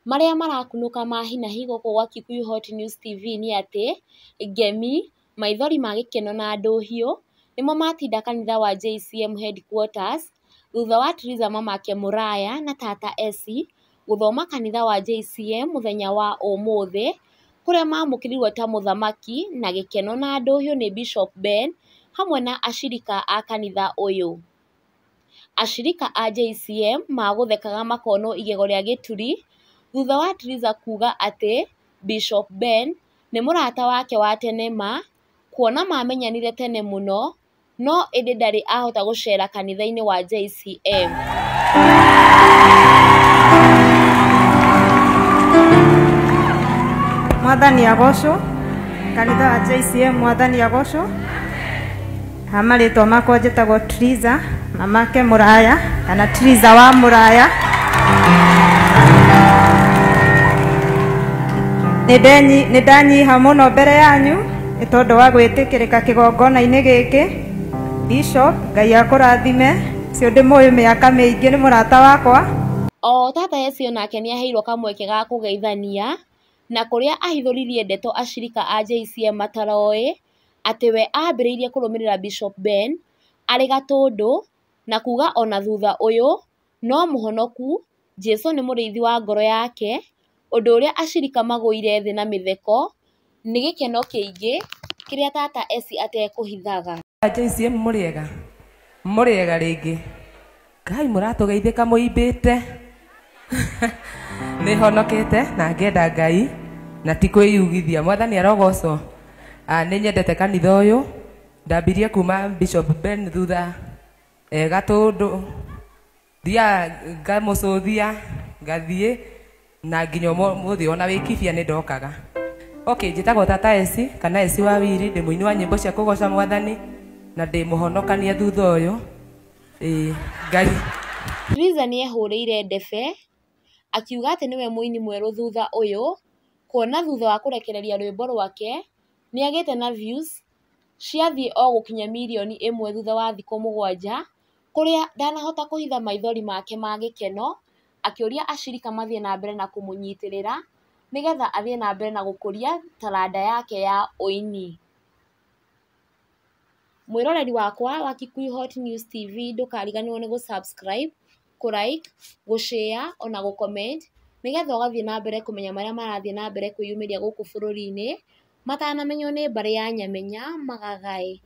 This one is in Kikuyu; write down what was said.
Marĩa marakunũka ma hi na hi gũkũ gwa Kikuyu Hot News TV nĩ atĩ, ngemi, maithori ma gĩkeno na ndũhiũ, nĩmo matinda kanitha wa JCM Headquarters, thutha wa Triza mamake Mũraya na tata Essy gũthoma kanitha wa JCM mũthenya wa ũmũthĩ, kũrĩa mamũkĩrirwo ta mũthamaki na gĩkeno na ndũhiũ nĩ Bishop Ben hamwe na acirika a kanitha ũyũ. Acirika a JCM magũthekaga makonwo igego rĩa gĩturi thutha wa Triza kuga atĩ Bishop Ben nĩ mũrata wake wa tene ma, kuona mamenyanire tene mũno, no ĩndĩ ndarĩ ahota gũcera kanitha-inĩ wa JCM. Mwathani agocwo, kanitha wa JCM mwathani agocwo. Ha marĩtwa makwa njĩtagwo Triza mamake Mũraya kana Triza wa Mũraya. Nĩ ndanyiha mũno mbere yanyu nĩ tondũ wa gwĩtĩkĩrĩka kĩgongona-inĩ gĩkĩ. Bishop, Ngai akũrathime, ũcio ndĩmũĩ mĩaka mĩingĩ nĩ mũrata wakwa. O tata Essy onake nĩaheirwo kamweke ga kũgeithania na kũrĩa ahithũririe ndeto acirika a JCM mataroĩ atĩ we ambĩrĩirie kũrũmĩrĩra Bishop Ben arĩ gatũndũ na kuga ona thutha ũyũ no mũhonoku Jesũ nĩ mũrĩithi wa ngoro yake, ũndũ ũrĩa acirika magũire thĩ na mĩtheko nĩ gĩkeno kĩingĩ kĩrĩa tata Essy atekũhithaga. JCM mũrĩega mũrĩega rĩngĩ Ngai mũratũgeithĩka mũimbĩte. Nĩ honokete na ngenda Ngai na ti kwĩyugithia. Mwathani arogocwo. Nĩ nyendete kanitha ũyũ, ndambirie kuma Bishop Ben thutha gatũndũ, thiaga ngamũcũthia ngathiĩ na nginya ũmũthĩ ona wĩ Kibia nĩ ndokaga. Okay, njĩtagwo tata Essy kana Essy wa Wiri, ndĩ mũini wa nyĩmbo cia kũgoca mwathani na ndĩ mũhonokania thutha ũyũ. Ĩĩ Ngai. Triza nĩehũrĩire ndebe akiuga atĩ nĩwe mũini mwerũ thutha ũyũ, kuona thutha wa kũrekereria rwĩmbo rwake nĩagĩte na views ciathiĩ o gũkinya mirioni 1 thutha wa thikũ 7, kũrĩa ndanahota kũhitha maithori make ma gĩkeno akĩũria acirika mathiĩ na mbere na kũmũnyitĩrĩra nĩgetha athiĩ na mbere na gũkũria taranda yake ya ũini. Mwĩroreri wakwa wa Kikuyu Hot News TV, ndũkariganĩrwo nĩ gũ-subscribe, kũ-like, gũ-share ona gũ-comment nĩgetha ũgathiĩ na mbere kũmenya marĩa marathiĩ na mbere kwĩyumĩria gũkũ bũrũri-inĩ matanamenywo nĩ mbarĩ ya Nyamenya Magagaĩ.